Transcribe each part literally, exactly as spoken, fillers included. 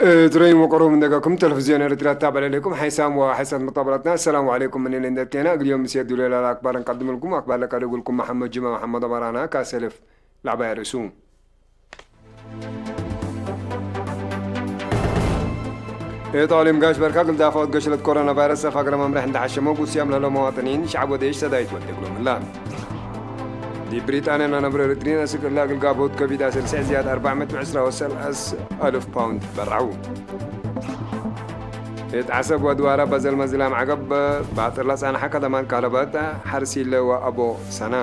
እት ረይም ወቀሮብ እንደገኩም ተለፍዝዮን ኤረትርያ ትታበዕ ለሌኩም ሓይሳም ወሓይሳት መጣበላትና። አሰላሙ ዐለይኩም። ምን እሊ እንዴት ኬና እግል ዮም ምስየት ዱለ ላለ አክባር እንቀድምልኩም። አክባር ለቀድግልኩም መሐመድ ጅማ መሐመድ አማራና ካሰልፍ ለዕባይ ርእሱ። እት አውሊም ጋሽ በርካ እግል ዳፋዖት ገሽለት ኮሮና ቫይረስ ሰፍ አግረ መምርሕ እንደ ሐሸመው ጉስያም ለህለው መዋጥኒን ሸዕብ ወዴሽ ሰዳይት ወደግሎም እላ። ዲብ ብሪጣንያ ለነብሮ ኤረትርዪን አስክ እለ እግል ጋብሆት ኮቪድ አስር ስዕ ዝያድ አርባዕ ምእት ወዕስራ ወሰለስ አልፍ ፓውንድ በርዐው። እት ዐሰብ ወድዋረ በዘልመ ዝላም ዐገብ ባጥር ለጸንሐ ከደማን ካለበት ሐርሲለ ወአቦ ሰና።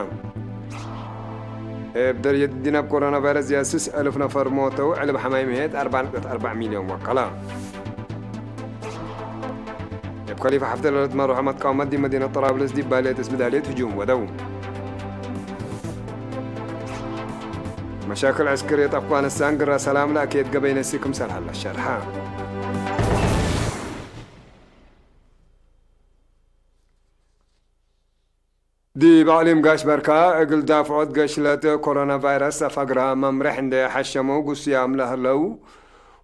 እብ ደረጀት ዲነብ ኮሮና ቫይረስ ዝያድ ስስ አልፍ ነፈር ሞተው፣ ዕልብ ሐማይ ምሄት አርባዕ ነጥበት አርባዕ ሚልዮን ወቀለ። እብ ከሊፈ ሐፍተ ለልትመርሖ መትቃውመት ዲብ መዲነት ጠራብልስ ዲብ ባልየት እስብዳልየት ህጁም ወደው። መሻክል ዕስክርየት አፍጋኒስታን ግረ ሰላም ለአክየት ገበይ ነሲ ክምሰል ሀለ ሸርሐ። ዲብ አቅሊም ጋሽ በርካ እግል ዳፍዖት ገሽለት ኮሮና ቫይረስ ሰፍ አግረ መምርሕ እንዴ ሐሸመው ጉስያም ለህለው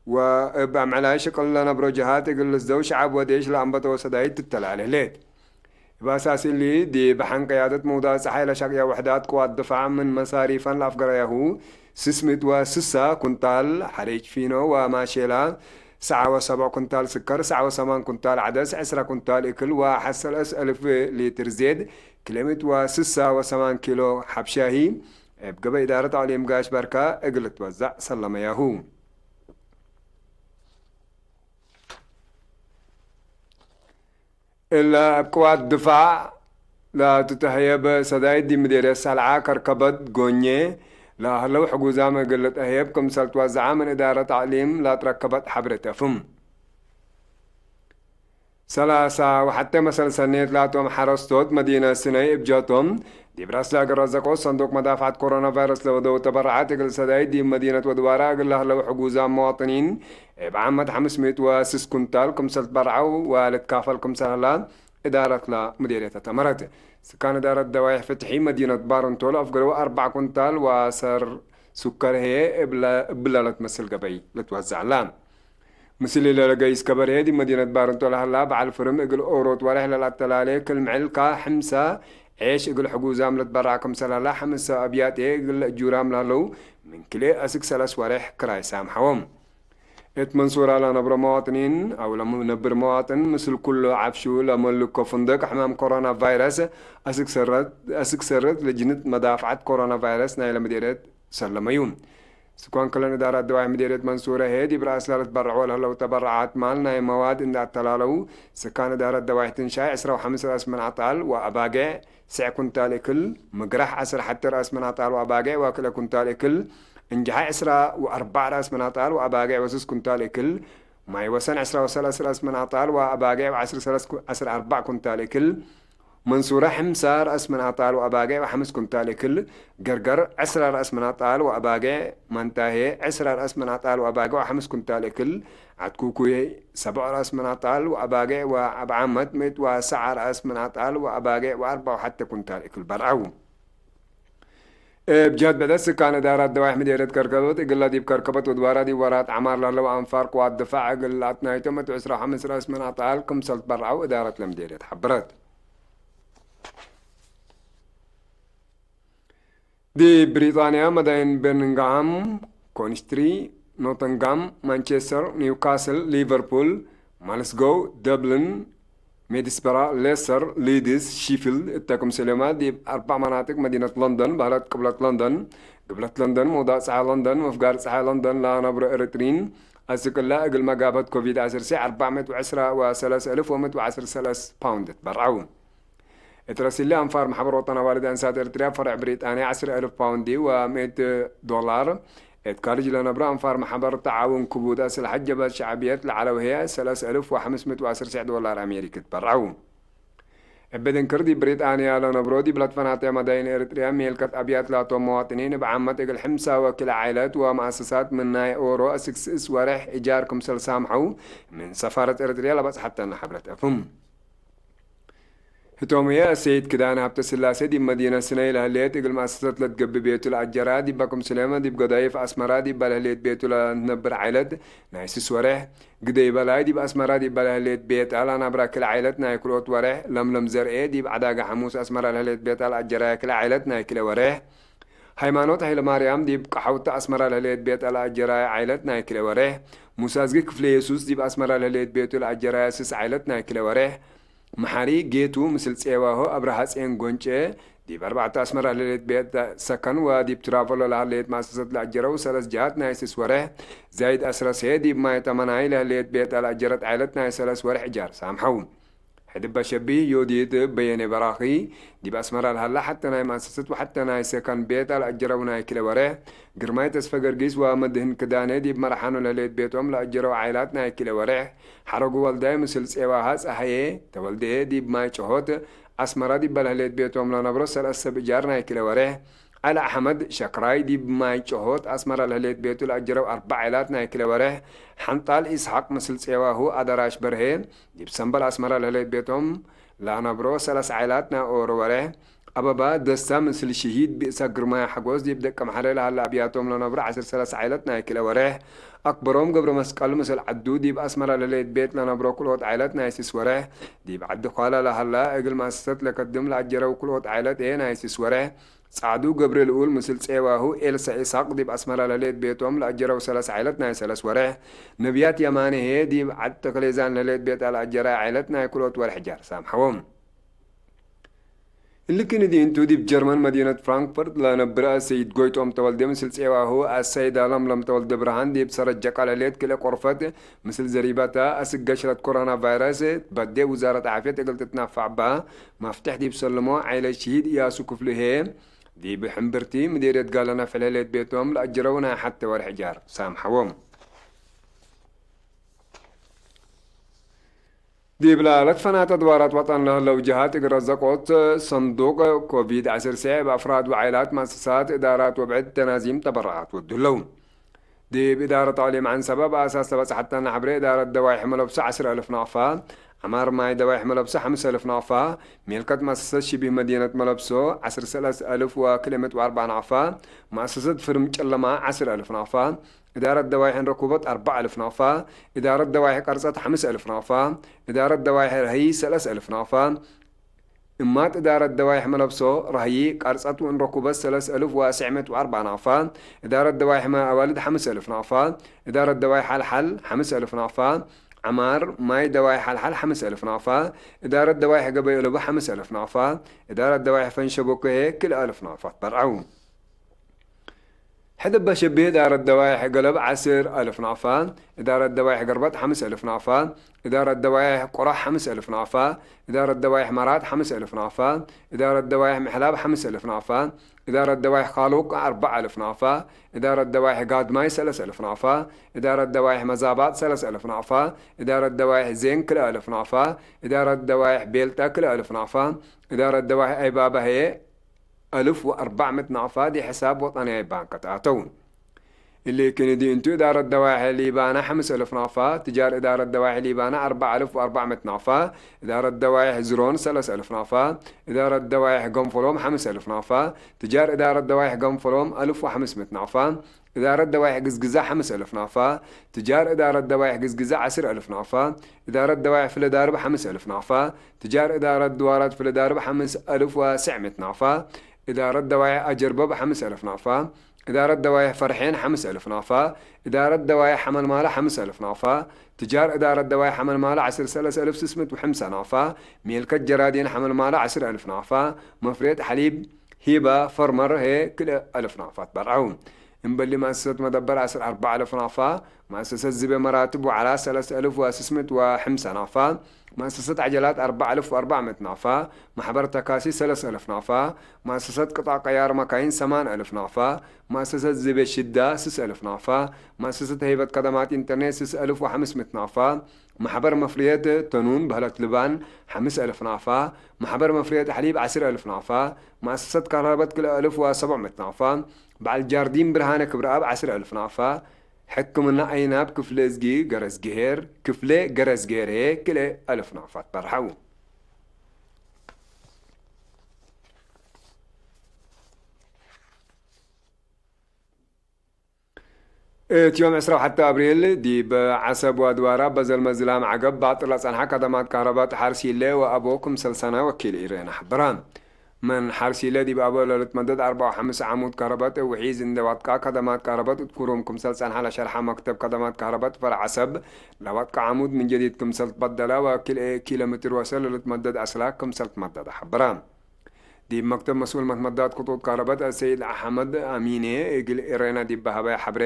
ወእብ አምዕላይ ሽቅል ለነብሮ ጀሃት እግል ልዝደው ሸዐብ ወዴሽ ለአንበተወ ሰዳይት ትተላሌ ህሌት። እብ አሳስ እሊ፣ ዲብ ሐን ቅያደት ምውዳቅ ጸሓይ ለሸቅየ ውሕዳት ቅዋት ድፋዕ ምን መሳሪፈን ለአፍገረያሁ፣ ስስ ምእት ወስሳ ኩንታል ሐሬጭ ፊኖ ወማሼላ፣ ሰዓ ወሰብዕ ኩንታል ስከር፣ ሰዓ ወሰማን ኩንታል ዐደስ፣ ዕስራ ኩንታል እክል ወሐሰለስ አልፍ ሊትር ዜድ፣ ክልኤ ምእት ወስሳ ወሰማን ኪሎ ሐብ ሻሂ፣ እብ ገበይ እዳረት አቅሊም ጋሽ በርካ እግል ልትወዘዕ ሰለመያሁ። እለ እብ ቅዋት ድፋዕ ለትትሀየብ ሰዳይት ዲብ ምዴርየት ሰልዓ ከርከበት ጎኜ ለህለው ሕጉዛም እግል ልትሀየብ ክምሰል ትወዘዐ ምን እዳረት አቅሊም ለትረከበት ሐብሬ ተፍም። ሰላሳ ወሐቴ መሰል ሰኔት ላቶም ሐረስቶት መዲነት ስነይ እብ ጀቶም ዲብ ራስ ዳግር ረዘቆት ሰንዱቅ መዳፍዐት ኮሮና ቫይረስ ለወደው ተበረዓት እግል ሰዳይት ዲብ መዲነት ወድዋራ እግል ለህለው ሕጉዛም መዋጥኒን እብ ዓመት ሐምስ ምእት ወስስ ኩንታል ክምሰል ትበርዐው ወልትካፈል ክምሰል ህላ እዳረት ለምዴርየት አተመረት። ስካን እዳረት ደዋይሕ ፍትሒ መዲነት ባረንቶ ለአፍገረው አርበዕ ኩንታል ወአሰር ሱከር ህዬ እብለ፣ እብለ ለትመስል ገበይ ልትወዘዕ እላ። ምስል ለገይስ ከበር ህዬ ዲብ መዲነት ባረንቶ ለሀላ በዐል ፍርም እግል ኦሮት ወሬሕ ለለአተላሌ ክል ምዕል ከሐምሰ ዔሽ እግል ሕጉዛም ልትበረዕ ክምሰል ሀላ ሐምሰ አብያት ህዬ እግል እጁራም ለህለው ምን ክልኤ አስክ ሰለስ ወሬሕ ክራይ ሳምሐዎም። እት መንሱራ ለነብሮ መዋጥኒን አው ለምነብር መዋጥን፣ ምስል ኩሉ ዐፍሹ ለመልኮ ፍንድቅ ሕማም ኮሮና ቫይረስ አስክ ሰረት፣ አስክ ሰረት ለጅንት መዳፍዐት ኮሮና ቫይረስ ናይለ ምዴርየት ሰለመዩ። ስኳን ክለን እዳራት ደዋይ ምዴርየት መንሱረ ህዬ፣ ዲብ ረአስላ ለትበረዖ ለህለው ተበረዓት ማል ናይ መዋድ እንደ አተላለው፣ ስካን እዳረት ደዋይ ትንሻይ ዕስራ ወሐምስ ረአስ ምን አጣል ወአባጌዕ፣ ስዕ ኩንታል እክል፣ ምግራሕ ዐስር ሐቴ ረአስ ምን አጣል ወአባጌዕ ወክልኤ ኩንታል እክል፣ እንጅሓይ ዕስራ ወአርበዕ ረአስ ምን አጣል ወአባጌዕ ወስስ ኩንታል እክል፣ ማይ ወሰን ዕስራ ወሰለስ ረአስ ምን አጣል ወአባጌዕ ወዐስር ሰለስ ኩ-፣ ዐስር አርበዕ ኩንታል እክል፣ መንሱረ ሕምሳ ረአስ ምን አጣል ወአባጌዕ ወሐምስ ኩንታል እክል፣ ገርገር ዕስራ ረአስ ምን አጣል ወአባጌዕ፣ መንታሄ ዕስራ ረአስ ምን አጣል ወአባጌዕ ወሐምስ ኩንታል እክል፣ ዐትኩኩይ ሰብዕ ረአስ ምን አጣል ወአባጌዕ ወአብ ዓመት ምእት ወሰዓ ረአስ ምን አጣል ወአባጌዕ ወአርበዕ ወሐቴ ኩንታል እክል በርዐው። እብ ጀህት ብዕደት ስካን እዳራት ደዋይሕ ምዴርየት ከርከበት፣ እግለ ዲብ ከርከበት ወድዋራ ዲብ ወራት ዐማር ለህለው አንፋር ቅዋት ድፋዕ እግል ለአትናይቶም እት ዕስራ ወሐምስ ረአስ ምን አጣል ክምሰል ትበርዐው እዳረት ለምዴርየት ሐብረት። ዲብ ብሪጣንያ መዳይን ቤርሚንግሃም፣ ኮንስትሪ፣ ኖተንግሃም፣ ማንቼስተር፣ ኒውካስል፣ ሊቨርፑል፣ ማልስጎው፣ ደብሊን፣ ሜዲስበራ፣ ሌስተር፣ ሊድስ፣ ሺፊልድ እተ ክምሰሌማ ዲብ አርበዕ መናጥቅ መዲነት ለንደን፣ በህለት ቅብለት ለንደን፣ ግብለት ለንደን፣ መውዳቅ ጸሓይ ለንደን፣ መፍጋር ጸሓይ ለንደን ለአነብሮ ኤረትርዪን አስክ እለ እግል መጋብሀት ኮቪድ ዐስር ሴዕ አርበዕ ምእት ወዕስራ ወሰለስ አልፍ ወምእት ወዐስር ሰለስ ፓውንድ ትበርዐው። እት ረሲሊ አንፋር መሕበር ወጠን አዋልድ አንሳት ኤርትርያ ፈርዕ ብሪጣንያ ዐስር አልፍ ፓውንዲ ወምእት ዶላር፣ እት ካርጅ ለነብረ አንፋር መሕበር ተዓውን ክቡድ አስልሐት ጀብሀት ሸዕብየት ለዐለው ህዬ ሰለስ አልፍ ወሐምስ ምእት ወዐስር ሴዕ ዶላር አሜሪክ ትበርዐው። እብ ድንክር ዲብ ብሪጣንያ ለነብሮ ዲብ ለትፈናተ መዳይን ኤርትርያ ሜልከት አብያት ላቶም መዋጥኒን እብ ዓመት እግል ሕምሳ ወክልኤ ዓይለት ወመአሰሳት ምን ናይ ኦሮ አስክ ስስ ወሬሕ እጃር ክምሰል ሳምሐው ምን ሰፋረት ኤርትርያ ለበጽሐተነ ሐብረት አፍም። ህቶም ህዬ፣ አሰይድ ክዳነ ሀብተስላሴ ዲብ መዲነት ስነይ ለህሌት እግል መአሰሰት ለትገብእ ቤቱ ለአጀራ፣ ዲብ አክም ስሌመ ዲብ ገዳይፍ አስመራ ዲብ ለህሌት ቤቱ ለትነብር ዓይለት ናይ ስስ ወሬሕ፣ ግደይ በላይ ዲብ አስመራ ዲብ ለህሌት ቤታ ለአናብራ ክል ዓይለት ናይ ክልኦት ወሬሕ፣ ለምለም ዘርኤ ዲብ ዐዳገ ሐሙስ አስመራ ለህሌት ቤታ ለአጀራየ ክል ዓይለት ናይ ክልኤ ወሬሕ፣ ሃይማኖት ሀይለማርያም ዲብ ቀሐውተ አስመራ ለህሌት ቤት ለአጀራየ ዓይለት ናይ ክልኤ ወሬሕ፣ ሙሳዝጊ ክፍለ የሱስ ዲብ አስመራ ለህሌት ቤቱ ለአጀራየ ስስ ዓይለት ናይ ክልኤ ወሬሕ፣ መሓሪ ጌቱ ምስል ጼዋሁ አብርሃጼን ጎንጨ ዲብ አርበዕተ አስመራ ለህሌት ቤት ሰከን ወዲብ ትራቨሎ ለሀሌት መአሰሰት ለአጀረው ሰለስ ጀሃት ናይ ስስ ወሬሕ፣ ዛይድ አስረሴ ዲብ ማይ ተመናይ ለህሌት ቤት ለአጀረት ዓይለት ናይ ሰለስ ወሬሕ እጃር ሳምሐው። ሕድበ ሸቢህ ዮዲት በየኔ በራኺ፣ ዲብ አስመራ ለሀላ ሐተ ናይ መአሰሰት ወሐተ ናይ ሰከን ቤት ለአጀረው ናይ ክልኤ ወሬሕ፣ ግርማይ ተስፈ ገርጊስ ወመድህን ክዳነ ዲብ መርሓኑ ለህሌት ቤቶም ለአጀረው ዓይላት ናይ ክልኤ ወሬሕ፣ ሐረጉ ወልዳይ ምስል ጼዋሃ ጸሃዬ ተወልደ ዲብ ማይ ጨሆት አስመራ ዲብ ለህሌት ቤቶም ለነብሮ ሰለስ ሰብ እጃር ናይ ክልኤ ወሬሕ፣ ዐሊ አሕመድ ሸክራይ ዲብ ማይ ጨሆት አስመራ ለህሌት ቤቱ ለአጀረው አርበዕ ዓይላት ናይ ክልኤ ወሬሕ፣ ሐንጣል ኢስሐቅ ምስል ጼዋሁ አደራሽ በርሄ፣ ዲብ ሰምበል አስመራ ለህሌት ቤቶም ለአነብሮ ሰለስ ዓይላት ናይ ኦሮ ወሬሕ፣ አበባ ደስታ ምስል ሽሂድ ብእሳ ግርማይ ሐጎስ ዲብ ደቀምሐረ ለሀለ አብያቶም ለነብሮ ዐስር ሰለስ ዓይለት ናይ ክልኤ ወሬሕ፣ አክበሮም ገብረመስቀል ምስል ዐዱ ዲብ አስመራ ለህሌት ቤት ለነብሮ ክልኦት ዓይለት ናይ ስስ ወሬሕ፣ ዲብ ዐዲ ኳላ ለሀላ እግል መአሰሰት ለከድም ለአጀረው ክልኦት ዓይለት ህዬ ናይ ስስ ወሬሕ፣ ጻዕዱ ገብረልኡል ምስል ጼዋሁ ኤልሳ ኢሳቅ ዲብ አስመራ ለህሌት ቤቶም ለአጀረው ሰለስ ዓይለት ናይ ሰለስ ወሬሕ፣ ነብያት የማነ ህዬ ዲብ ዐድ ተክሌዛን ለህሌት ቤት ለአጀራየ ዓይለት ናይ ክልኦት ወሬሕ ጃር ሳምሐዎም። እሊ ክእኒ ዲብ እንቱ፣ ዲብ ጀርመን መዲነት ፍራንክፈርት ለነብር አሰይድ ጎይቶም ተወልደ ምስል ጼዋሁ አሰይዳ ለምለም ተወልደ ብርሃን ዲብ ሰረት ጀቃ ለህሌት ክልኤ ቆርፈት ምስል ዘሪበተ አስክ ገሽረት ኮሮና ቫይረስ ትበዴ ውዛረት ዓፍየት እግል ትትናፋዕ በ መፍትሕ ዲብ ሰልሞ ዓይለት ሽሂድ እያሱ ክፍሉ ህዬ፣ ዲብ ሕምብርቲ ምዴርየት ጋለ ነፍዕ ለህሌት ቤቶም ለአጀረው ናይ ሐቴ ወሬሕ ጃር ሳምሐዎም። ዲብ ለአለት ፈናት አድዋራት ወጠን ለህለው ጀሃት እግል ረዘቆት ሰንዱቅ ኮቪድ ዐስር ሰዕ እብ አፍራድ ወዓይላት፣ መአሰሳት፣ እዳራት ወብዕድ ተናዚም ተበረዓት ወዱ ህለው። ዲብ እዳረት ተዕሊም ዐንሰበ በአሳስ ለበጽሐተነ ሐብሬ እዳረት ደዋይሕ መለብሶ ዐስር አልፍ ናቅፋ፣ ዐማር ማይ ደዋይሕ መለብሶ ሐምስ አልፍ ናቅፋ፣ ሜልከት መአሰሰት ሽቢህ መዲነት መለብሶ ዐስር ሰለስ አልፍ ወክልኤ ምእት ወአርበዕ ናቅፋ፣ መአሰሰት ፍርም ጨለማ ዐስር አልፍ ናቅፋ፣ እዳረት ደዋይሕ እንረኩበት አርበዕ አልፍ ናቅፋ፣ እዳረት ደዋይሕ ቀርጸት ሐምስ አልፍ ናቅፋ፣ እዳረት ደዋይሕ ረህይ ሰለስ አልፍ ናቅፋ፣ እማት እዳረት ደዋይሕ መለብሶ ረህዪ ቀርጸት ወእንረኩበት ሰለስ አልፍ ወስዕ ምእት ወአርበዕ ናቅፋ፣ እዳረት ደዋይሕ ማይ አዋልድ ሐምስ አልፍ ናቅፋ፣ እዳረት ደዋይሕ ሐልሐል ሐምስ አልፍ ናቅፋ፣ ዐማር ማይ ደዋይሕ ሐልሐል ሐምስ አልፍ ናቅፋ፣ እዳረት ደዋይሕ ገበይ እለቡ ሐምስ አልፍ ናቅፋ፣ እዳረት ደዋይሕ ፈንሸቦኮ ህዬ ክልኤ አልፍ ናቅፋ ትበርዐው። ሕድበ ሸቢህ እዳረት ደዋይሕ ገለብ ዐስር አልፍ ናቅፋ፣ እዳረት ደዋይሕ ገርበት ሐምስ አልፍ ናቅፋ፣ እዳረት ደዋይሕ ቁራሕ ሐምስ አልፍ ናቅፋ፣ እዳረት ደዋይሕ መራት ሐምስ አልፍ ናቅፋ፣ እዳረት ደዋይሕ ምሕላብ ሐምስ አልፍ ናቅፋ፣ እዳረት ደዋይሕ ካሉቅ አርበዕ አልፍ ናቅፋ፣ እዳረት ደዋይሕ ጋድማይ ሰለስ አልፍ ናቅፋ፣ እዳረት ደዋይሕ መዛባጥ ሰለስ አልፍ ናቅፋ፣ እዳረት ደዋይሕ ዜን ክልኤ አልፍ ናቅፋ፣ እዳረት ደዋይሕ ቤልጠ ክልኤ አልፍ ናቅፋ፣ እዳረት ደዋይሕ አይባበ ህዬ አልፍ ወአርበዕ ምእት ናቅፋ ዲብ ሕሳብ ወጠንያይ ባንክ ተአተው። እሊ ክእኒ ዲብ እንቱ፣ እዳረት ደዋይሕ ሊባና ሐምስ አልፍ ናቅፋ፣ ትጃር እዳረት ደዋይሕ ሊባና አርበዕ አልፍ ወአርበዕ ምእት ናቅፋ፣ እዳረት ደዋይሕ ዝሮን ሰለስ አልፍ ናቅፋ፣ እዳረት ደዋይሕ ገንፎሎም ሐምስ አልፍ ናቅፋ፣ ትጃር እዳረት ደዋይሕ ገንፎሎም አልፍ ወሐምስ ምእት ናቅፋ፣ እዳረት ደዋይሕ ግዝግዛ ሐምስ አልፍ ናቅፋ፣ ትጃር እዳረት ደዋይሕ ግዝግዛ ዐስር አልፍ ናቅፋ፣ እዳረት ደዋይሕ ፍለዳርብ ሐምስ አልፍ ናቅፋ፣ ትጃር እዳረት ድዋራት ፍለዳርብ ሐምስ አልፍ ወስዕ ምእት ናቅፋ፣ እዳረት ደዋይሕ አጀርበብ ሐምስ አልፍ ናቅፋ፣ እዳረት ደዋይሕ ፈርሔን ሐምስ አልፍ ናቅፋ፣ እዳረት ደዋይሕ ሐመልማለ ሐምስ አልፍ ናቅፋ፣ ትጃር እዳረት ደዋይሕ ሐመልማለ ዐስር ሰለስ አልፍ ስስ ምእት ወሐምሳ ናቅፋ፣ ሜልከት ጀራዲን ሐመልማለ ዐስር አልፍ ናቅፋ፣ መፍሬት ሐሊብ ሂባ ፈርመር ህዬ ክልኤ አልፍ ናቅፋ ትበርዐው። እምበሊ መአሰሰት መደበር ዐስር አርበዕ አልፍ ናቅፋ፣ መአሰሰት ዝቤ መራትብ ወዐላ ሰለስ አልፍ ወስስ ምእት ወሐምሳ ናቅፋ፣ መአሰሰት ዐጀላት አርበዕ አልፍ ወአርበዕ ምእት ናቅፋ፣ መሕበር ተካሲ ሰለስ አልፍ ናቅፋ፣ መአሰሰት ቅጣዕ ቀያር መካይን ሰማን አልፍ ናቅፋ፣ መአሰሰት ዝቤ ሽዳ ስስ አልፍ ናቅፋ፣ መአሰሰት ሀይበት ከደማት ኢንተርኔት ስስ አልፍ ወሐምስ ምእት ናቅፋ፣ መሕበር መፍርየት ተኑን በህለት ልባን ሐምስ አልፍ ናቅፋ፣ መሕበር መፍርየት ሐሊብ ዐስር አልፍ ናቅፋ፣ መአሰሰት ካርሀበት ክልኤ አልፍ ወሰብዕ ምእት ናቅፋ፣ በዐል ጃርዲን ብርሃነ ክብረአብ ዐስር አልፍ ናቅፋ፣ ሕክምና አይናብ ክፍለ እዝጊ ገረዝግሄር፣ ክፍሌ ገረዝግሄር ህዬ ክልኤ አልፍ ናቅፋ ትበርሐው። እት ዮም ዕስራ ወሐተ አብሪል፣ ዲብ ዐሰብ ወአድዋራ በዘልመ ዝላም ዐገብ ባጥር ለጸንሐ ከደማት ካህረበት ሐርሲለ ወአቦ ክምሰል ሰነ ወኪል ኢሬና ሐበረ። ምን ሐርሲለ ዲብ አቦ ለልትመደድ አርበዕ ወሐምስ ዓሙድ ካህረበት እብ ውሒዝ እንዴ ወድቃ፣ ከደማት ካህረበት እት ኩሩም ክምሰል ጸንሐ ለሸርሐ መክተብ ከደማት ካህረበት ፈርዕ ዐሰብ፣ ለወድቀ ዓሙድ ምን ጀዲድ ክምሰል ትበደለ ወክልኤ ኪሎ ሜትር ወሰል ለልትመደድ አስላክ ክምሰል ትመደደ ሐበረ። ዲብ መክተብ መስኡል መትመዳት ክጡጥ ካህረበት አሰይድ አሕመድ አሚኔ እግል ኤሬና ዲብ በሀበየ ሐብሬ፣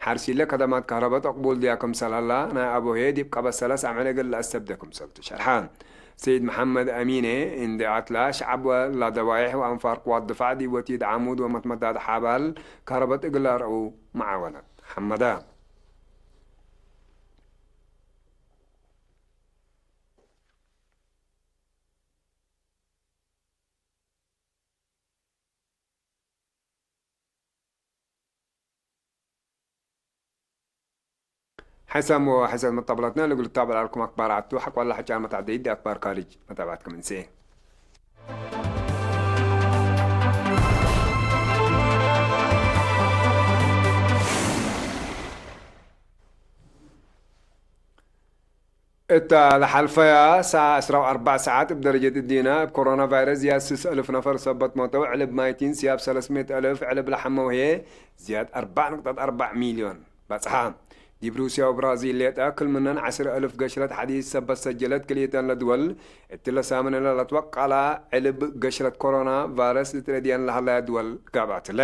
ሐርሲለ ከደማት ካህረበት አቅቡል ዲያ ክምሰል ሀላ፣ ናይ አቦሄ ዲብ ቀበት ሰለስ አምዕል እግል ለአሰብደ ክምሰል ቱ ሸርሐ። ሰይድ መሐመድ አሚኔ እንዴ አትላ፣ ሸዐብ ወላ ደባይሕ ወአንፋር ቅዋት ድፋዕ ዲብ ወቲድ ዓሙድ ወመትመዳት ሐባል ካህረበት እግል ለአርአው መዓወነት ሐመደ። ሐሰም ወሐሰን መጣብላትና ለእግል ልታበል አልኩም አክባር አቱ ሐቆላ ሐጫን መታዕደይድ አክባር ካርጅ መታብዓትኩም እንሴ። እተ ለሐልፈያ ሰዓ ዕስራ ወአርበዕ ሰዓት እብ ደረጀት እዲነ እብ ኮሮና ቫይረስ ዝያድ ስስ አልፍ ነፈር ሰበት ሞተው፣ ዕልብ ማይቲን ስያብ ሰለስ ምእት አልፍ፣ ዕልብ ለሐመው ህዬ ዝያድ አርበዕ ንቅጠት አርበዕ ሚልዮን በጽሐ። ዲብ ሩስያ ወብራዚል ሌጠ ክል ምነን ዐስር አልፍ ገሽለት ሐዲስ ሰበት ሰጀለት። ክልኤተን ለድወል እትለ ሳምን እለ ለትወቀላ ዕልብ ገሽለት ኮሮና ቫይረስ ልትረድየን ለሀለያ ድወል ጋብአት ህለ።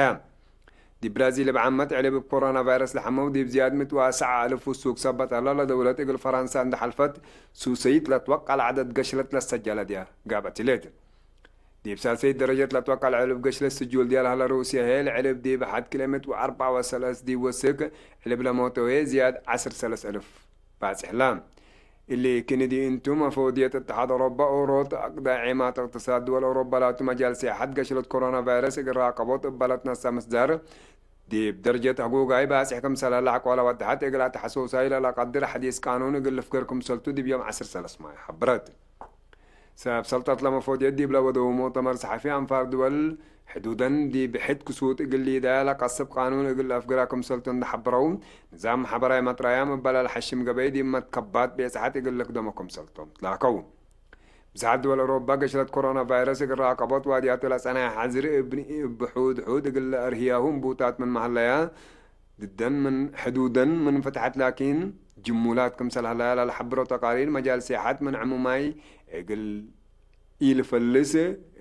ዲብ ብራዚል እብ ዓመት ዕልብ እብ ኮሮና ቫይረስ ለሐመው ዲብ ዝያድ ምእት ወአስዕ አልፍ ውሱክ ሰበት ሀላ። ለደውለት እግል ፈራንሳ እንዴ ሐልፈት ሱሰይት ለትወቀል ዐደድ ገሽለት ለሰጀለ ዲያ ጋብአት ህሌት። ዲብ ሳልሰይት ደረጀት ለትወቀል ዕልብ ገሽለት ስጁል ዲያ ለሀለ ሩስየ ህዬ፣ ለዕልብ ዲብ ሐድ ክልኤ ምእት ወአርበዕ ወሰለስ ዲብ ወስክ ዕልብ ለሞተው ህዬ ዝያድ ዐስር ሰለስ አልፍ ባጽሕ ላ። እሊ ክንዲ እንቱ፣ መፈውድየት እትሓድ ኦሮባ ኦሮት አቅደ ዔማት እቅትሳድ ድወል ኦሮባ ላቱ መጃል ሲያሐት ገሽለት ኮሮና ቫይረስ እግል ራቀቦት እበ ለትነሳ ምስዳር፣ ዲብ ደርጀት ህጉጋይ ባጽሕ ክምሰል ሀለ አቅዋላ ወደሐት እግል አተሐሰውሳይ ለለቀድር ሐዲስ ቃኑን እግል ልፍገር ክምሰልቱ ዲብ ዮም ዐስር ሰለስ ማይ ሐብረት። ሰብ ሰልጠት ለመፎድየት ዲብ ለወደው ሙእተመር ሰሐፊ፣ አንፋር ድወል ሕዱደን ዲብ ሕድ ክሱት እግል ሊዳያ ለቀስብ ቃኑን እግል ለአፍግራ ክምሰልቱ እንደ ሐብረው፣ ንዛም ሐበራይ መጥራያም እበ ለልሐሽም ገበይ ዲብ መትከባት ቤጽሐት እግል ልክደሞ ክምሰልቶም ትላከው። ብዝሓት ድወል አውሮፓ ገሽለት ኮሮና ቫይረስ እግል ራቀቦት ዋድያቱ ለጸንሐ ሐዝር እብ፣ እብ ሑድ ሑድ እግል ለአርህያሁ እንቡታት ምን መሀለያ፣ ድደን ምን ሕዱደን ምን ፍትሐት ላኪን ጅሙላት ክምሰል ሀለያ ለልሐብሮ ተቃሪር፣ መጃል ሲያሐት ምን ዕሙማይ እግል ኢልፈልስ፣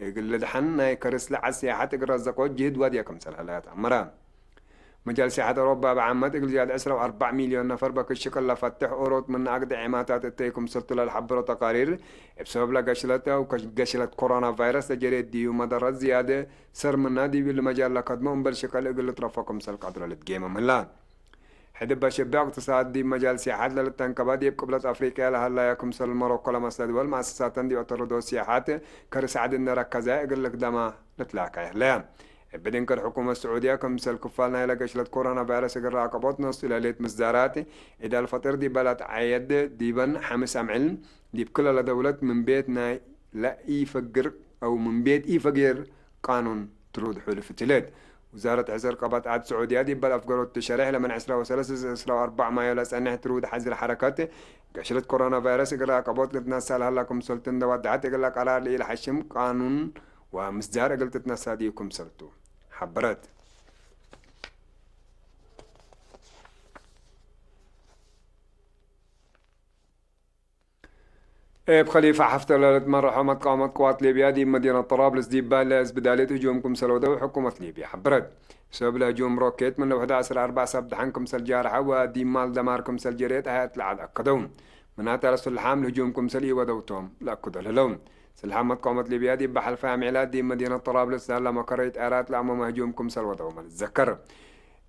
እግል ልድሐን ናይ ከርስ ለዐድ ሲያሐት እግል ረዘቆ ጅህድ ዋድያ ክምሰል ሀለያ ተአመረ። መጃል ሲያሐት አውሮፓ እብ ዓመት እግል ዝያድ ዕስራ ወአርበዕ ሚልዮን ነፈር በክል ሽቅል ለፈትሕ ኦሮት ምን አግደ ዔማታት እተይ ክምሰልቱ ለልሐብሮ ተቃሪር፣ እብ ሰበብ ለገሽለት አው ገሽለት ኮሮና ቫይረስ ለጀሬት ዲዩ መደረት ዝያድ ሰር ምና ዲብ እሊ መጃል ለከድሞ እምበል ሽቅል እግል ልትረፎ ክምሰል ቀድሮ ልትጌመ ምህላ። ሕድ እበ ሸቢቅ እቅትሳድ ዲብ መጃል ሲያሐት ለልተንከበ ዲብ ቅብለት አፍሪቅያ ለሀለያ ክምሰል ሞሮኮ ለመስለ ድወል መአሰሳተን ዲብ አተርዶ ሲያሐት ከርስ ዐድ እንዴ ረከዘ እግል ልክደማ ልትላካይ ህለ። እብ ድንክር ሕኩመት ስዑድያ ክምሰል ክፋል ናይለ ገሽለት ኮሮና ቫይረስ እግል ራቀቦት ኖሱ ለሌት ምስዳራት ዒድ አልፈጥር ዲበ ለትዐየድ ዲበን ሐምስ አምዕል ዲብ ክለ ለደውለት ምን ቤት ናይ ለኢፈግር አው ምን ቤት ኢፈግር ቃኑን ትሩድ ሑልፍ እትሌት። ውዛረት ሕጽር ቀበት ዐድ ስዑድያ ዲበ ለአፍገሮት ትሸሬሕ ለምን ዕስራ ወሰለስ እስክ ዕስራ ወአርበዕ ማዮ ለጸንሕ ትሩድ ሐዝር ሐረከት ገሽለት ኮሮና ቫይረስ እግል ራቀቦት ልትነሳ ለሀላ ክምሰልቱ እንዴ ወደሐት እግለ ቀራር ለኢለሐሽም ቃኑን ወምስዳር እግል ትትነሳ ዲብ ክምሰልቱ ሐበረት። እብ ከሊፋ ሐፍተ ለልትመረሖ መትቃወመት ቅዋት ሊብያ ዲብ መዲነት ጠራብልስ ዲብ ባለ እዝብዳሌት ህጁም ክምሰል ወደው ሕኩመት ሊብያ ሐበረት። ሰብብ ለህጁም ሮኬት ምን ለውሕደ ዐስር አርበዕ ሰብ ደሐን ክምሰል ጃርሐ ወዲብ ማል ደማር ክምሰል ጀሬት ሀያት ለዐድ አከደው። ምናተ ለስልሓም ለህጁም ክምሰል ኢወደው ቶም ለአክዶ ለህለው። ስልሓም መትቃወመት ሊብያ ዲብ በሐልፈ አምዕላት ዲብ መዲነት ጠራብልስ ላለ መከረይ ጣይራት ለአመመ ህጁም ክምሰል ወደውመ ልትዘከር።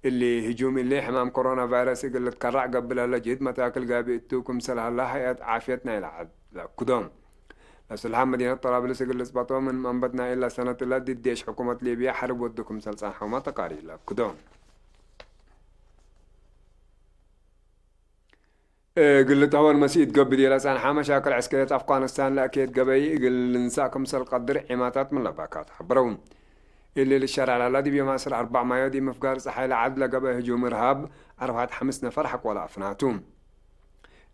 እሊ ህጁም እሊ ሕማም ኮሮና ቫይረስ እግል ልትከረዕ ገብእ ለህለ ጅህድ መታክል ጋብእ እቱ ክምሰል ሀለ ሀይአት ዓፍየት ናይለ ዐድ ለአክዶ። ለስልሓም መዲነት ጠራብልስ እግል ልጽበጦ ምን መንበት ናይለ ሰነት እለ ድድ ዴሽ ሕኩመት ሊብያ ሐርብ ወዱ ክምሰል ጸንሐውመ ተቃሪር ለአክዶ። እግል ልትሀወን መሲኢት ገብእ ዲብ ለጸንሐ መሻክል ዐስከርየት አፍጋኒስታን ለአኬት ገበይ እግል ልንሳእ ክምሰል ቀድር ዒማታት ምን ለባካት ሐበረው። እሊ ልሸረዕ ለሀላ ዲብ ዮም አስር አርበዕ ማዮ ዲብ ምፍጋር ጸሓይ ለዐድ ለገብአ ህጁም እርሃብ አርበዓት ሐምስ ነፈር ሐቆለ አፍናቱ።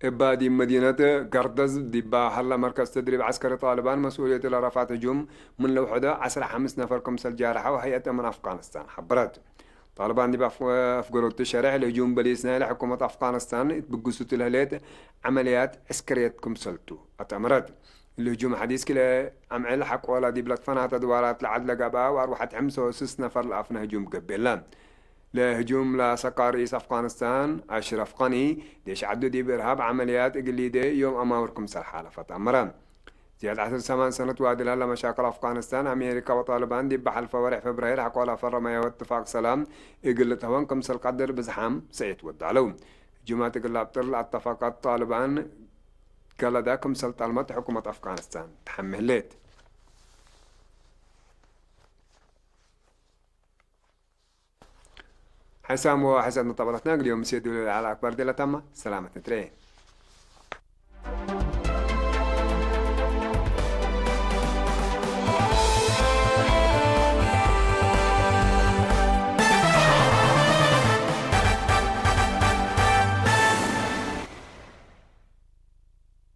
እባ ዲብ መዲነት ገርደዝ ዲባ ሀለ መርከዝ ተድሪብ ዐስከሪ ጣልባን መስኡልየቱ ለረፋት ህጁም ምን ለውሐደ ዐስራ ሐምስ ነፈር ክምሰል ጃርሐው ሀይአት አምን አፍጋኒስታን ሐበረት። ጣልባን ዲብ አፍ-፣ አፍገሮቱ ሸሬሕ ለህጁም በሊስ ናይለ ሕኩመት አፍጋኒስታን እት ብግሱቱ ለህሌት ዐመልያት ዐስከርየት ክምሰልቱ አትአመረት። እሊ ህጁም ሐዲስ ክልኤ አምዕል ሐቆለ ዲብ ለትፈናተ ድዋራት ለዐድ ለገብአ ወአርበዓት ሐምስ ወስስ ነፈር ለአፍነ ህጁም ገብኤለ። ለህጁም ለአሰቃ ርኢስ አፍጋኒስታን አሽረፍ ቀኒ፣ ዴሽ ዐዱ ዲብ እርሃብ ዐመልያት እግል ሊዴ ዮም አማውር ክምሰል ሓለፈት አመረ። ዝያድ ዐስር ሰማን ሰነት ዋዲ ለሀለ መሻክል አፍጋኒስታን፣ አሜሪካ ወጣልባን ዲብ በሐልፈ ወሬሕ ፌብራይር ሐቆለ ፈረመያሁ እትፋቅ ሰላም እግል ልትሀወን ክምሰል ቀድር ብዝሓም ሰእየት ወዳለው። ህጁማት እግል ለአብጥር ለአተፈቀት ጣልባን ገለዳ ክምሰል ጠልመት ሕኩመት አፍጋኒስታን ተሐሜ ህሌት። ሕሳም ወሕሰት መጠበለትና እግል ዮም ምስየዱ ለዐለ አክባር ዲለታማ ሰላመት ንትሬ።